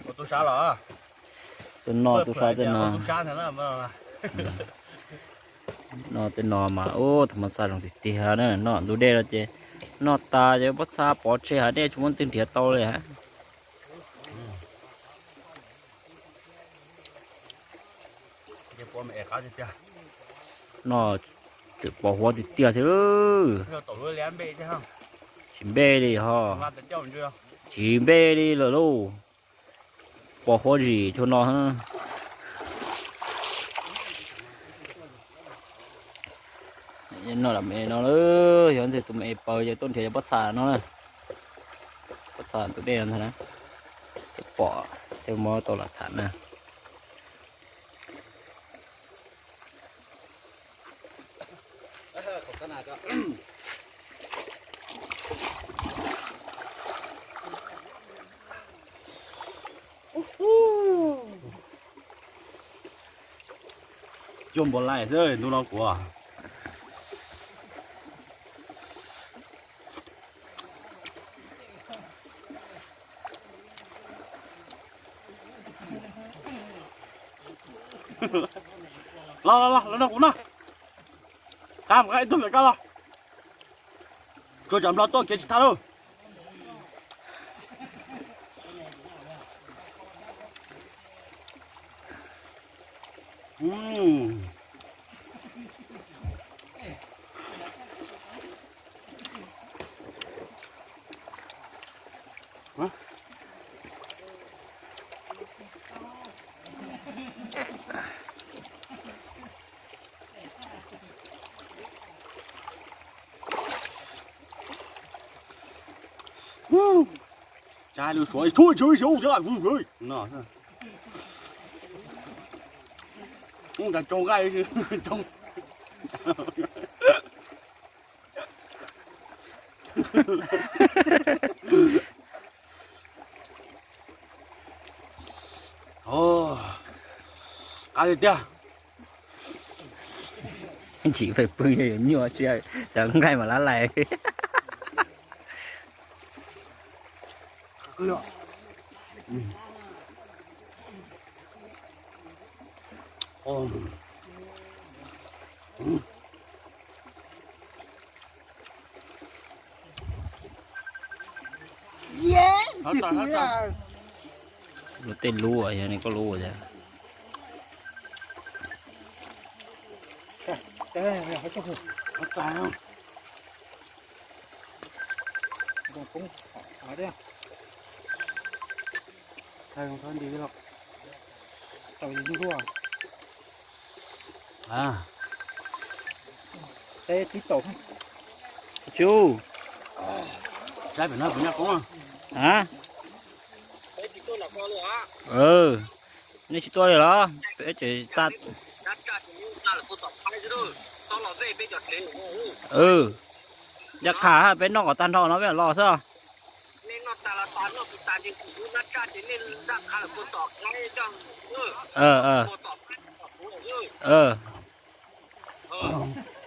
Tus noj tub sab tej no. Noj tej no mas ub, thaum mas xa zoo tiag tiag na, noj ntug dej no ces noj tas ces pob txha pov tseg hav dej tsis muaj twg nrhiav tau li. Noj tseem pos huab tiag tiag thiab. Tsis npe li ho. Tsis npe li lawm lauj. Pos huab zim tsuag no. Noj lam me no, yog tus me paws ces tuaj nrhiav cov pob txha no na. Pob txha ntug dej no ntag na. Ces pom, ces muab tau lam tham na. Cuag npua laij xwb ntu no kuv. Los los los, los nrog kuv noj. Qab mus qab ib tug ntawm koj los. Tsuas tsam Nplog tuaj khiav tsis tau lauj. Tsa lw suav txhua txhua txhua no. Ub, nrad tsoo nqaij tsoo. Qab tiag tiag. Tsis pheej pw yuav nyuaj tsis, cov nqaij mas lab lais. Lub tej lub, yog li koj lub thiab. Tsis, a, nej tsis tuaj li los? Peb tseem xa. Ncaj qha peb noj kom tag nrho no peb los xwb.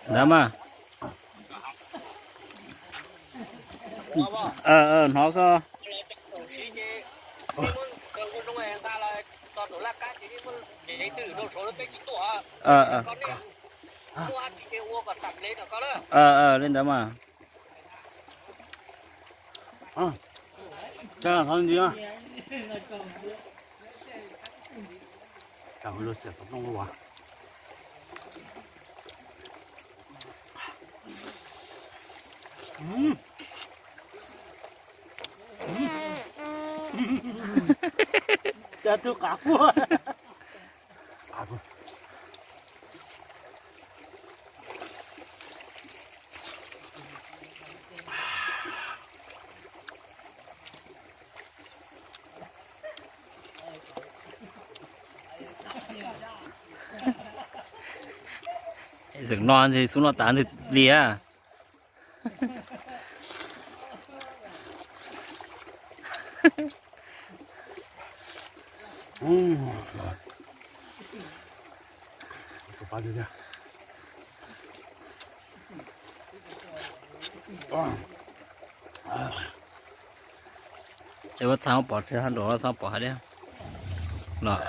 Ntawd mas. Hnov koj. Li ntawd mas. Cas tus qav quaj. Tseem no xub no tas ntwg li a. Ces ua txaj pom tsev hab nraum txaj pom hais tias. Los.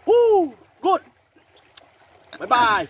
Woo, good. Bye bye.